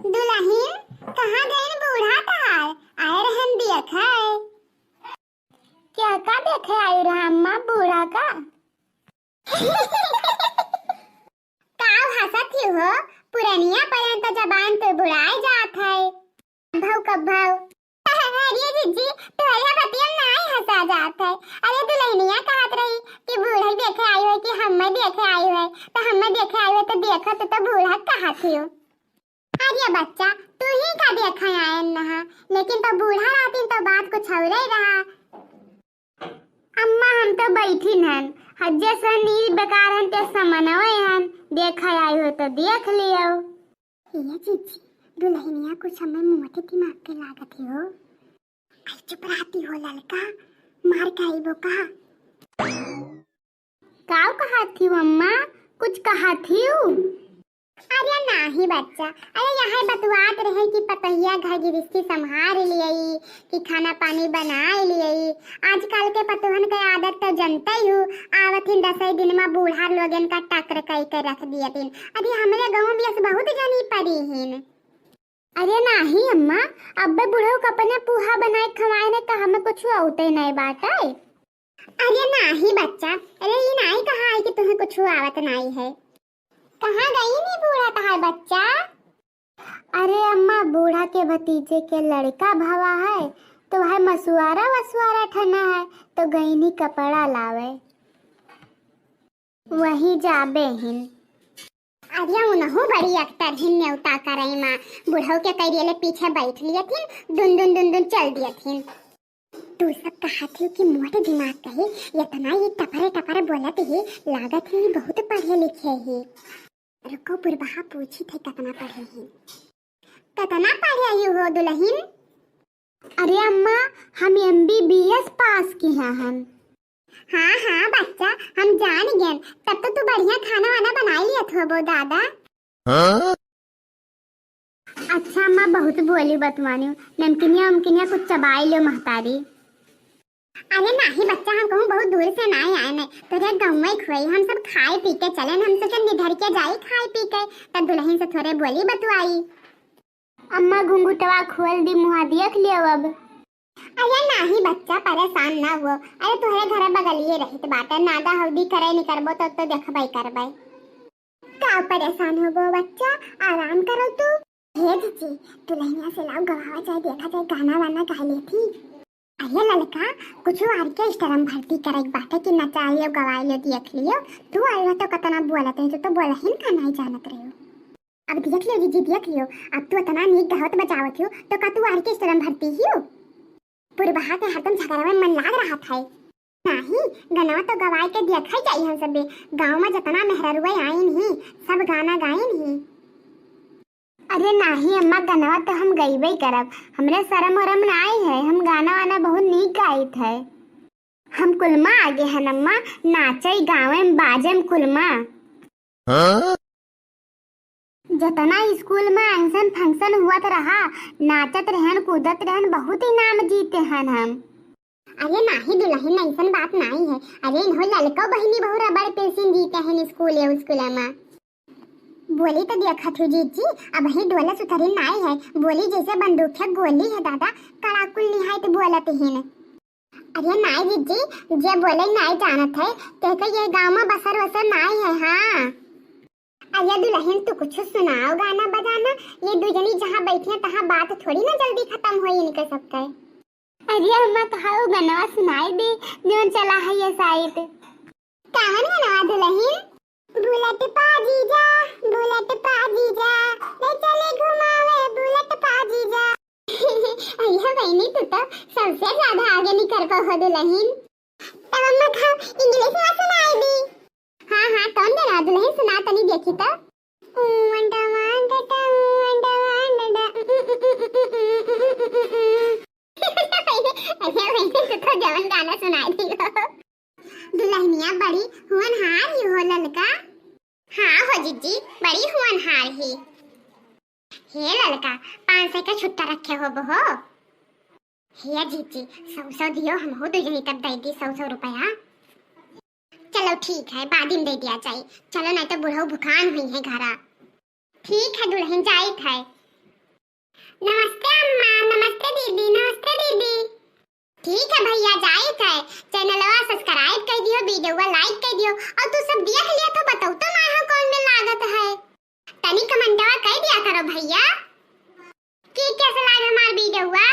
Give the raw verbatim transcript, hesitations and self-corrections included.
दुलहिन, कहाँ गइन बूढ़ा तहार? आए रहन देखे। का, का देखे आई रहा अम्मा, बूढ़ा का? काउ हँसत ही हो? पुरनिया पर्यंत जबान तो बुढ़ाए जात है। कभौ, कभौ। अरे जिज्जी, तोहरे बतिया में नाई हँसा जात है। अरे दुलहिनिया कहत रही कि बूढ़ा देखे आई है कि हम्मे देखे आई है, तो हम्मे देखे आई है तो देखो तो, तो बूढ़ा कहत ही हो। अरे बच्चा, तू ही का देखे आयन नहा, लेकिन तो बूढ़ा रहतीन तो बात कुछ औरे रहा। अम्मा, हम तो बैठिन हन, हज्जे से नील बेकार हन ते समनवे हन, देखे आई हो तो देख लियो। ये जीजी, दुलहिनिया कुछ हमें मोटे दिमाग के लागत ही हो। आई चुप रहती हो ललका, मार के आइबो का? काउ कहत ही अम्मा, कुछ कहत ही? अरे नाही बच्चा, अरे यहै बतुआत रहे कि पतोहिया घर गिरस्ती सम्हार लियई, कि खाना पानी बनाए लियई। आजकल के पतोहन के आदत तो जनते ही हो, आवत ही दसई दिन मा बूढ़ा लोगन का टक्कर कई के रख दियतिन। अरे हमरे गाँव में ऐसे बहुत जनी पड़ी हिन। अरे नाही अम्मा, अब्बे बुढ़ऊ का अपने पूहा बनाए खवाए ने तो हमें कुछ औते नहीं बाटे। अरे नाही बच्चा, अरे ई नाही कहा है कि तुम्हें कुछ आवत नाही है। कहाँ गई नी बूढ़ा तहार बच्चा? अरे अम्मा, बूढ़ा के भतीजे के लड़का भवा है, तो वह मसुआरा वसुआरा ठना है, तो गई नी कपड़ा लावे, वही जाबे हिन। अरे उनहु बड़ी अख्तर हिन नेवता करई मा, बुढ़ऊ के करियले पीछे बैठ लियथिन, दुन दुन दुन दुन चल दियथिन। तू सब कहत ही कि मोट दिमाग कहे, इतना ये टपरे टपरे बोलत ही, लागत ही बहुत पढ़े लिखे ही। रुको, पुरबहा पूछी थे कितना पढ़े ही। कितना पढ़े ही हो दुलहिन? अरे अम्मा, हम एमबीबीएस पास किहा हन। हाँ, हाँ बच्चा, हम जान गए। तब तो तू बढ़िया खाना वाना बनाई लियत होबो दादा। हाँ? अच्छा अम्मा, बहुत बोली बतवानी, नमकीनिया उमकीनिया कुछ चबाई लियो महतारी। अरे नाही बच्चा, हम कहूँ बहुत दूर से नाही आए ने, तोरे गाँव में खुआई, हम सब खाए पी के चले न, हम सोचे निधर के जाई खाए पी के, तब दुलहिन से थोरे बोली बतवाई। अम्मा घुंघुटवा खोल दी, मुहा देख लियो अब। अरे नाही बच्चा, परेशान ना हो, अरे तोहरे घर बगलिए रहित बाटे, नादा हौदी करे निकरबो तो, तो देखबे करबे। का परेशान होबो बच्चा, आराम करो तू। हे जीजी, दुलहिनिया से लाओ गवावा जाए, देखा जाए गाना वाना गा लेती। अरे ललका, कुछ orchestra में भर्ती करे के बाटे कि नचाई लियो, गवाई लियो, देख लियो। तू आई हो तो कतना बोलत रही, तू तो बोलहिन का नहीं जानत रही हो। अब देख लियो जीजी, देख लियो, अब तू इतना नीक गावत बजावत हो तो का तू orchestra में भर्ती ही हो? पुरबहा के हरदम झगड़ा में मन लाग रहत है। नाही, गनवा तो गवाए के देखा ही जाई हम सबे। गाँव में जितना मेहररुए आइन ही, सब गाना गाइन ही। अरे नाही अम्मा, गनवा तो हम गइबे करब, हमरे शरम उरम नाही है, हम गाना वाना बहुत नीक गाइत है। हम कुलमा आगे हन अम्मा, नाचे गावे में बाजे में कुलमा। हाँ? जतना स्कूल में function function हुआ तो रहा, नाचत रहन, कूदत रहन, बहुत इनाम जीते हन हम। अरे नाही दुलहिन, ऐसन बात नाही है। अरे इन्हों ललको बहिनी बहु रबड़ पेंसिल जीते हन स्कूल या स्कूल में। बोली तो देखत हो जीजी, अब ही डोलस उतरी नाही है, बोली जैसे बंदूक के गोली है दादा, कड़ाकुल निहायत बोलत हिन। अरे नाई जीजी, जे बोले नाई जानत है, तेके ये गाँव में बसर वसर नाई है। हाँ। अरे दुलहिन, तू कुछ सुनाओ गाना बजाना, ये दू जनी जहाँ बैठी हैं तहाँ बात थोड़ी ना जल्दी खतम होई इनके सबके। अरे अम्मा, कहा वो गनवा सुनाई दे, जौन चला है ये साइड। कवन गनवा दुलहिन? बुलेट पा जीजा, बुलेट पा जीजा, ले चले घुमावे बुलेट पा जीजा। अरे बहिनी, तू तो सबसे ज्यादा आगे निकल पाओ हो दुलहिन। तब अम्मा खाओ, English में सुनाई दी। हाँ, हाँ, कौन गाना दुलहिन सुना तनी देखी तो। अरे बहिनी, तू तो जवन गाना सुनाई दी हो। दुलहिनिया बड़ी होनहार ही हो ललका। हाँ हो जीजी, बड़ी होनहार ही। हे ललका, पाँच सौ का छुट्टा रखे हो बहो। हे जीजी, सौ सौ दियो, हमहू दू जनी तब दे दी सौ सौ रुपया। चलो ठीक है, बाद में दे दिया जाए। चलो नहीं तो बुढ़ऊ भुखान हुई है घरा। ठीक है दुलहिन, जाइत है। नमस्ते अम्मा, नमस्ते दीदी, नमस्ते दीदी। ठीक है भैया, जाइत है, चैनलवा subscribe कर दियो, वीडियोवा like कर दियो, और तू सब देख लिया तो बताओ तो माय हो कौन में लागत है, तनी कमेंटवा कर दिया करो भैया कि कैसे लागे हमार वीडियोवा।